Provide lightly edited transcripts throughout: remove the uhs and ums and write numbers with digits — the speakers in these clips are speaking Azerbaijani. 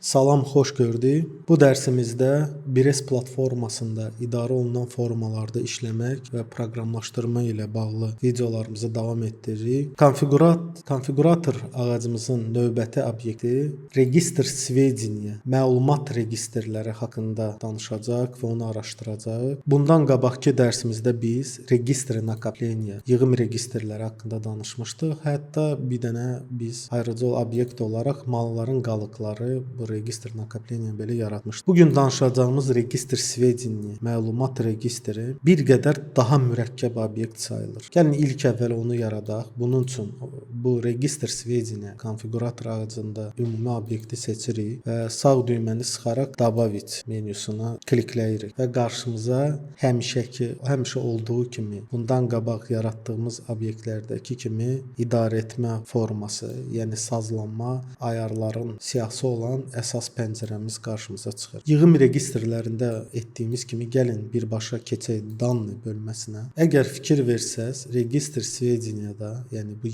Salam, xoş gördük. Bu dərsimizdə 1S platformasında idarə olunan formalarda işləmək və proqramlaşdırma ilə bağlı videolarımızı davam etdiririk. Konfiqurator ağacımızın növbəti obyekti Регистр сведения, məlumat registrləri haqqında danışacaq və onu araşdıracağıq. Bundan qabaqki dərsimizdə biz регистр накопления, yığım registrləri haqqında danışmışdıq. Hətta bir dənə biz ayrıca obyekt olaraq malların qalıqları, bu регистр накопления belə yaratmışdıq. Bu gün danışacağımız регистр сведения, məlumat registri bir qədər daha mürəkkəb obyekt sayılır. Gəlin ilk əvvəl onu yaradaq. Bunun üçün bu регистр сведения konfiqurator ağacında ümumi obyekti seçirik və sağ düyməni sıxaraq "Добавить" menyusuna klikləyirik və qarşımıza həmişəki, həmişə olduğu kimi, bundan qabaq yaratdığımız obyektlərdəki kimi idarə etmə forması, yəni sazlanma ayarların siyahısı olan əsas pəncərəmiz qarşımıza çıxır. Yığım registrlərində etdiyimiz kimi gəlin birbaşa keçək "Данные" bölməsinə. Əgər fikir versəz, регистр сведения-da, yəni bu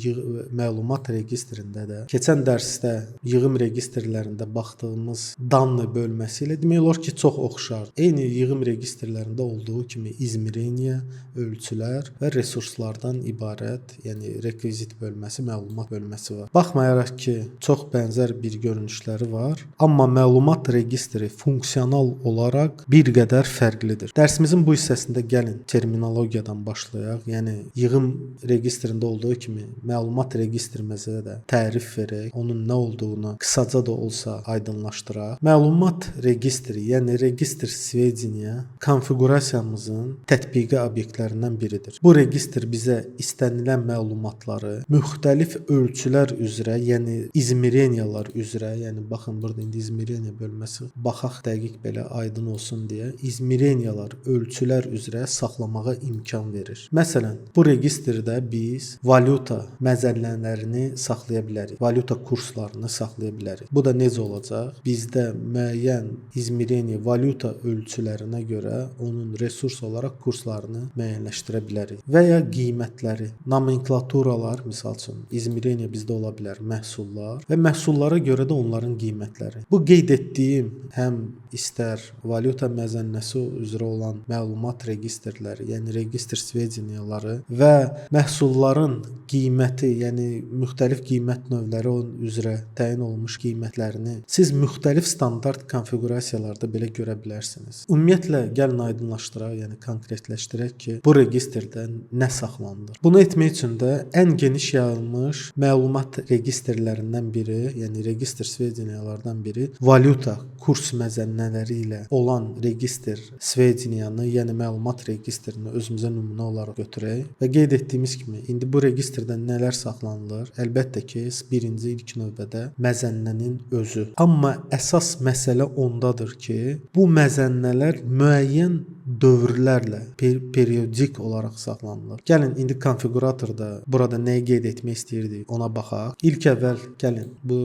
məlumat registrində də keçən dərsdə yığım registrlərində baxdığımız "Данные" bölməsi ilə demək olar ki, çox oxşardır. Eyni yığım registrlərində olduğu kimi измерения, ölçülər və resurslardan ibarət, yəni rekvizit bölməsi, məlumat bölməsi var. Baxmayaraq ki, çox bənzər bir görünüşləri var, amma məlumat registri funksional olaraq bir qədər fərqlidir. Dərsimizin bu hissəsində gəlin terminologiyadan başlayaq. Yəni yığım registrində olduğu kimi məlumat registrimizə də tərif verək, onun nə olduğunu qısaca da olsa aydınlaşdıraq. Məlumat registri, yəni регистр сведения konfiqurasiyamızın tətbiqi obyektlərindən biridir. Bu registr bizə istənilən məlumatları müxtəlif ölçülər üzrə, yəni измерения lar üzrə, yəni baxın, burada indi измерения bölməsi, baxaq dəqiq belə aydın olsun deyə, измерения lar, ölçülər üzrə saxlamağa imkan verir. Məsələn, bu registrdə biz valyuta məzənnələrini saxlaya bilərik. Valyuta kurslarını saxlaya bilərik. Bu da necə olacaq? Bizdə müəyyən измерение valyuta ölçülərinə görə onun resurs olaraq kurslarını müəyyənləşdirə bilərik. Və ya qiymətləri, nomenklaturalar, misal üçün, измерение bizdə ola bilər məhsullar və məhsullara görə də onların qiymətləri. Bu qeyd etdiyim həm istər valyuta məzənnəsi üzrə olan məlumat registrləri, yəni регистр сведения ları və məhsulların qiyməti, yəni müxtəlif qiymət növləri, onun üzrə təyin olunmuş qiymətlərini siz müxtəlif standart konfiqurasiyalarda belə görə bilərsiniz. Ümumiyyətlə gəlin aydınlaşdıraq, yəni konkretləşdirək ki, bu registrdə nə saxlanılır. Bunu etmək üçün də ən geniş yayılmış məlumat registrlərindən biri, yəni регистр сведения lardan biri valyuta kurs məzənnələri ilə olan регистр сведения nı, yəni məlumat registrini özümüzə nümunə olaraq götürək və qeyd etdiyimiz kimi indi bu registrdə nələr saxlanılır? Əlbəttə ki, birinci ilk növbədə məzənnənin özü. Amma əsas məsələ ondadır ki, bu məzənnələr müəyyən dövrlərlə periodik olaraq saxlanılır. Gəlin indi konfiquratorda burada nəyi qeyd etmək istəyirdik, ona baxaq. İlk əvvəl gəlin bu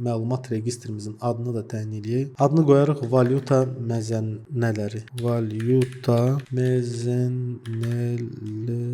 məlumat registrimizin adını da təyin eləyək. Adını qoyarıq valyuta məzənnələri. Valyuta məzənnələri.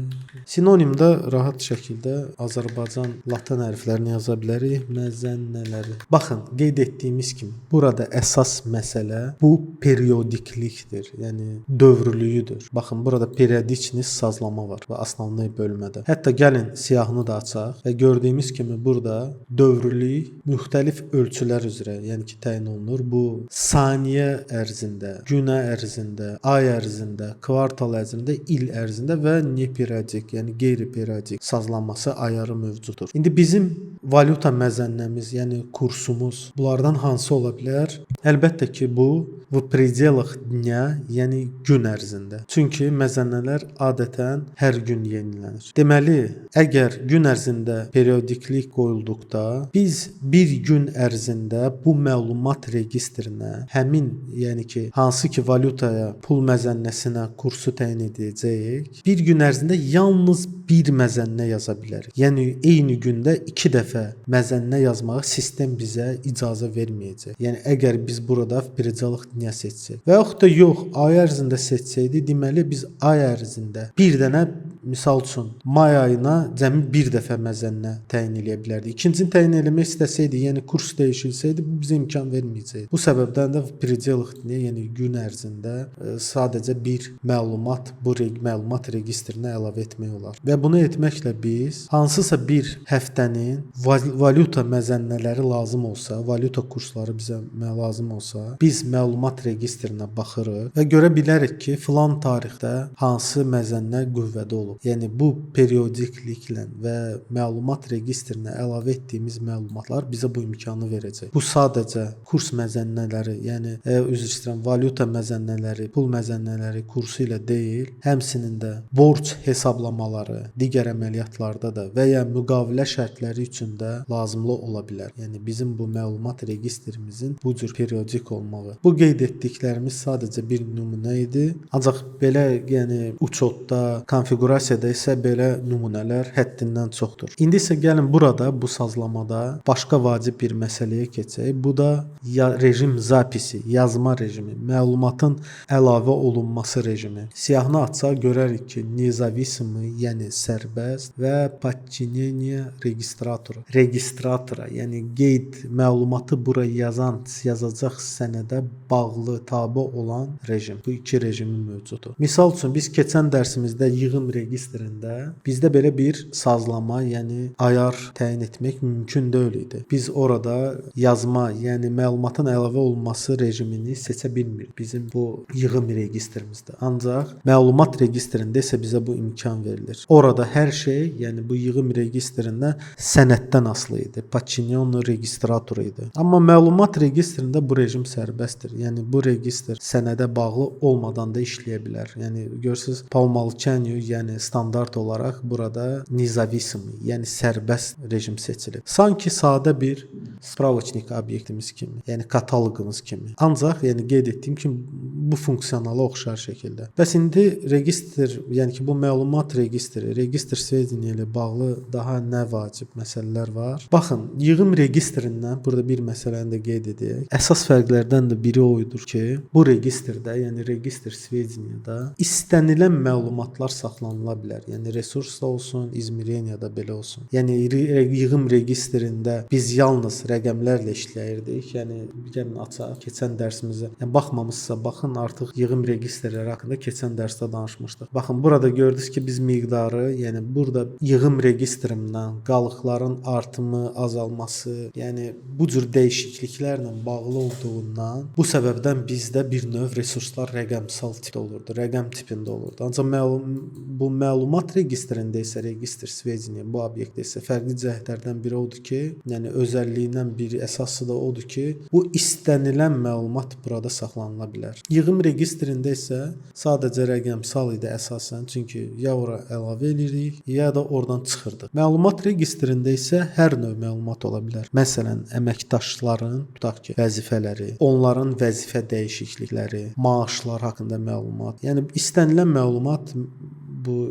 Sinonimdə rahat şəkildə Azərbaycan latın hərflərini yaza bilərik. Məzənnələri. Baxın, qeyd etdiyimiz kimi burada əsas məsələ bu periodiklikdir. Yəni dövrlüyüdür. Baxın, burada periodичность sazlama var və основной bölmədə. Hətta gəlin siyahını da açaq və gördüyümüz kimi burada dövrlük müxtəlif ölçülər üzrə, yəni ki, təyin olunur. Bu saniyə ərzində, günə ərzində, ay ərzində, kvartal ərzində, il ərzində və neperiodik, yəni qeyri-periodik sazlanması ayarı mövcuddur. İndi bizim valyuta məzənnəmiz, yəni kursumuz bunlardan hansı ola bilər? Əlbəttə ki, bu в пределах дня, yəni gün ərzində. Çünki məzənnələr adətən hər gün yenilənir. Deməli, əgər gün ərzində periodiklik qoyulduqda biz bir gün ərzində bu məlumat registrinə həmin, yəni ki, hansı ki valyutaya, pul məzənnəsinə kursu təyin edəcəyik, bir gün ərzində yalnız bir məzənnə yaza bilərik. Yəni eyni gündə iki dəfə məzənnə yazmağa sistem bizə icazə verməyəcək. Yəni əgər biz burada в пределах дня seçsək və yaxud da yox, ay ərzində seçsəydi, deməli biz ay ərzində bir dənə misal üçün may ayına cəmi bir dəfə məzənnə təyin eləyə bilərdik. İkincisini təyin eləmək istəsəydik, yəni kurs dəyişilsəydi, bu bizə imkan verməyəcəkdi. Bu səbəbdən də пределах дня, yəni gün ərzində sadəcə bir məlumat bu məlumat registrinə əlavə etmək olar. Və bunu etməklə biz hansısa bir həftənin valyuta məzənnələri lazım olsa, valyuta kursları bizə lazım olsa, biz məlumat registrinə baxırıq və görə bilərik ki, filan tarixdə hansı məzənnə qüvvədə olub. Yəni bu periodikliklə və məlumat registrinə əlavə etdiyimiz məlumatlar bizə bu imkanı verəcək. Bu sadəcə kurs məzənnələri, yəni üzr istəyirəm, valyuta məzənnələri, pul məzənnələri kursu ilə deyil, həmçinin də borc hesablamaları, digər əməliyyatlarda da və ya müqavilə şərtləri üçün də lazımlı ola bilər. Yəni bizim bu məlumat registrimizin bu cür periodik olmağı. Bu qeyd etdiklərimiz sadəcə bir nümunə idi. Ancaq belə, yəni uçotda, konfiqurasiyada isə belə nümunələr həddindən çoxdur. İndi isə gəlin burada bu sazlamada başqa vacib bir məsələyə keçək. Bu da rejim записи, yazma rejimi, məlumatın əlavə olunması rejimi. Siyahını açsaq görərik ki, независимый, yəni sərbəst və подчинение регистратору. Registratora, yəni qeyd məlumatı bura yazan, yazacaq sənədə bağlı, tabe olan rejim. Bu iki rejimi mövcuddur. Misal üçün biz keçən dərsimizdə yığım registrində bizdə belə bir sazlama, yəni ayar təyin etmək mümkün deyil idi. Biz orada yazma, yəni məlumatın əlavə olunması rejimini seçə bilmirik bizim bu yığım registrimizdə. Ancaq məlumat registrində isə bizə bu imkan verilir. Orada hər şey, yəni bu yığım registrində sənəddən asılı idi. Подчиненный регистратору idi. Amma məlumat registrində bu rejim sərbəstdir. Yəni bu registr sənədə bağlı olmadan da işləyə bilər. Yəni görürsüz, по умолчанию, yəni standart olaraq burada независимый, yəni sərbəst rejim seçilib. Sanki sadə bir справочник obyektimiz kimi, yəni kataloqumuz kimi. Ancaq yəni qeyd etdiyim kimi bu funksionala oxşar şəkildə. Bəs indi registr, yəni ki bu məlumat registri, registr сведения ilə bağlı daha nə vacib məsələlər var? Baxın, yığım registrindən burada bir məsələni də qeyd edək. Əsas fərqlərdən də biri o idur ki, bu registrdə, yəni registr сведения-da istənilən məlumatlar saxlanıla bilər. Yəni resurs da olsun, измерение da belə olsun. Yəni yığım registrində biz yalnız rəqəmlərlə işləyirdik. Yəni gəlin açaq keçən dərsimizə. Yəni baxmamısınızsa baxın, artıq yığım registrləri haqqında keçən dərsdə danışmışdıq. Baxın, burada gördünüz ki, biz miqdarı, yəni burada yığım registrimdən qalıqların artımı, azalması, yəni bu cür dəyişikliklərlə bağlı olduğundan bu səbəbdən bizdə bir növ resurslar rəqəmsal tipdə olurdu, rəqəm tipində olurdu. Ancaq bu məlumat registrində isə, registr сведения bu obyektdə isə fərqli cəhətlərdən biri odur ki, yəni özəlliyindən biri əsası da odur ki, bu istənilən məlumat burada saxlanıla bilər. Yığım registrində isə sadəcə rəqəmsal idi əsasən, çünki ya ora əlavə edirik, ya da oradan çıxırdıq. Məlumat registrində isə hər növ məlumat ola bilər. Məsələn, əməkdaşların, tutaq ki, vəzifələri, onların vəzifə dəyişiklikləri, maaşlar haqqında məlumat. Yəni istənilən məlumat bu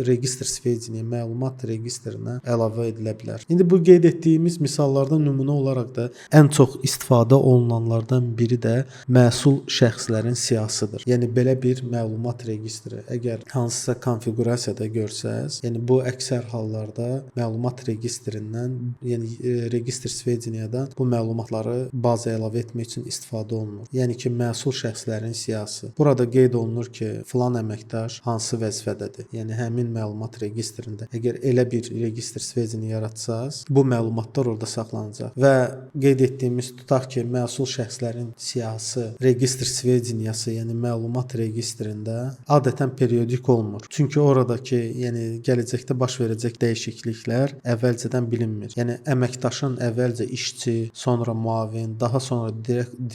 registr сведения, məlumat registrinə əlavə edilə bilər. İndi bu qeyd etdiyimiz misallardan nümunə olaraq da ən çox istifadə olunanlardan biri də məsul şəxslərin siyahısıdır. Yəni belə bir məlumat registri əgər hansısa konfiqurasiyada görsəz, yəni bu əksər hallarda məlumat registrindən, yəni registr сведения-dan bu məlumatları bazaya əlavə etmək üçün istifadə olunur. Yəni ki, məsul şəxslərin siyahısı. Burada qeyd olunur ki, filan əməkdaş hansı vəzifədədir. Yəni həmin məlumat registrində əgər elə bir registr сведения yaratsaz, bu məlumatlar orada saxlanacaq. Və qeyd etdiyimiz, tutaq ki, məsul şəxslərin siyahısı registr сведения-sı, yəni məlumat registrində adətən periodik olmur. Çünki oradakı, yəni gələcəkdə baş verəcək dəyişikliklər əvvəlcədən bilinmir. Yəni əməkdaşın əvvəlcə işçi, sonra müavin, daha sonra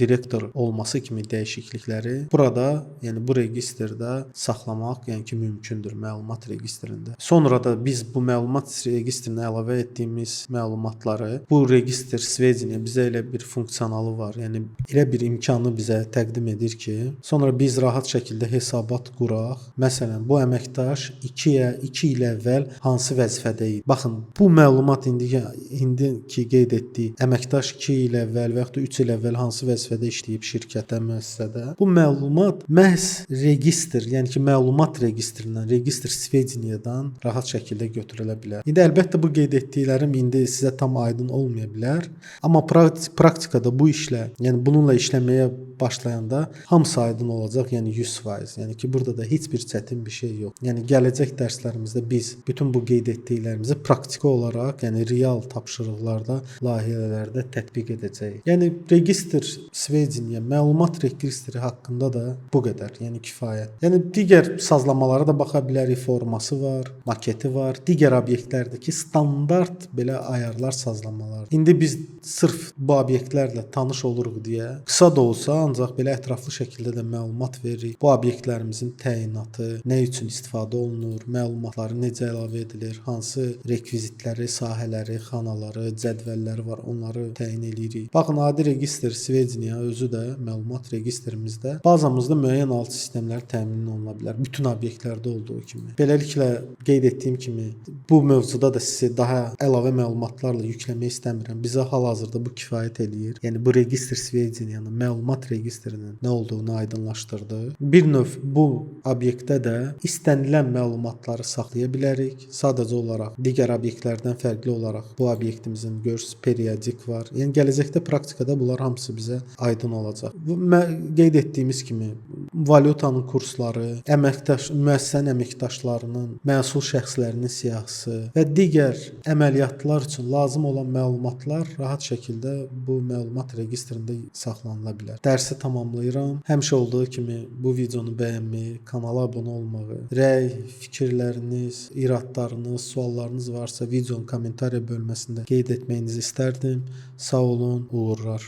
direktor olması kimi dəyişiklikləri burada, yəni bu registrdə saxlamaq, yəni ki, mümkündür məlumat registrində. Sonra da biz bu məlumat registrinə əlavə etdiyimiz məlumatları bu registr сведения bizə elə bir funksionalı var. Yəni elə bir imkanı bizə təqdim edir ki, sonra biz rahat şəkildə hesabat quraq. Məsələn, bu əməkdaş 2 il əvvəl hansı vəzifədə idi? Baxın, bu məlumat indiki qeyd etdik əməkdaş 2 il əvvəl və yaxud da 3 il əvvəl hansı vəzifədə işləyib şirkətdə, müəssisədə. Bu məlumat məhz registr, yəni ki, məlumat registrindən, Registr сведениядан rahat şəkildə götürülə bilər. İndi əlbəttə bu qeyd etdiklərim indi sizə tam aydın olmaya bilər, amma praktikada bu işlə, yəni bununla işləməyə başlayanda hamısı aydın olacaq, yəni 100%. Yəni ki, burada da heç bir çətin bir şey yox. Yəni gələcək dərslərimizdə biz bütün bu qeyd etdiklərimizi praktiki olaraq, yəni real tapşırıqlarda, layihələrdə tətbiq edəcəyik. Yəni registr сведения, məlumat registri haqqında da bu qədər, yəni kifayət. Yəni digər sazlamalara da baxa bilərik, forması var, maketi var, digər obyektlərdəki standart belə ayarlar, sazlamalar. İndi biz sırf bu obyektlərlə tanış oluruq deyə qısa da olsa, ancaq belə ətraflı şəkildə də məlumat veririk. Bu obyektlərimizin təyinatı, nə üçün istifadə olunur, məlumatları necə əlavə edilir, hansı rekvizitləri, sahələri, xanaları, cədvəlləri var, onları təyin eləyirik. Baxın, adi registr сведения özü də məlumat registrimizdə bazamızda müəyyən alt sistemlər təmin oluna bilər. Bütün obyektlərdə olduğu kimi. Beləliklə qeyd etdiyim kimi bu mövzuda da sizi daha əlavə məlumatlarla yükləmək istəmirəm. Bizə hal-hazırda bu kifayət eləyir. Yəni bu registr сведения-nın, məlumat registrinin nə olduğunu aydınlaşdırdı. Bir növ bu obyektdə də istənilən məlumatları saxlaya bilərik. Sadəcə olaraq digər obyektlərdən fərqli olaraq bu obyektimizin görürsüz periodik var. Yəni gələcəkdə praktikada bunlar hamısı bizə aydın olacaq. Bu qeyd etdiyimiz kimi valyutanın kursları, əməkdaş müəssisənin əməkdaşlarının, məsul şəxslərinin siyahısı və digər əməliyyatlar üçün lazım olan məlumatlar rahat şəkildə bu məlumat registrində saxlanıla bilər. Dərsi tamamlayıram. Həmişə olduğu kimi bu videonu bəyənməyi, kanala abunə olmağı, rəy, fikirləriniz, iradlarınız, suallarınız varsa videonun kommentariya bölməsində qeyd etməyinizi istərdim. Sağ olun, uğurlar.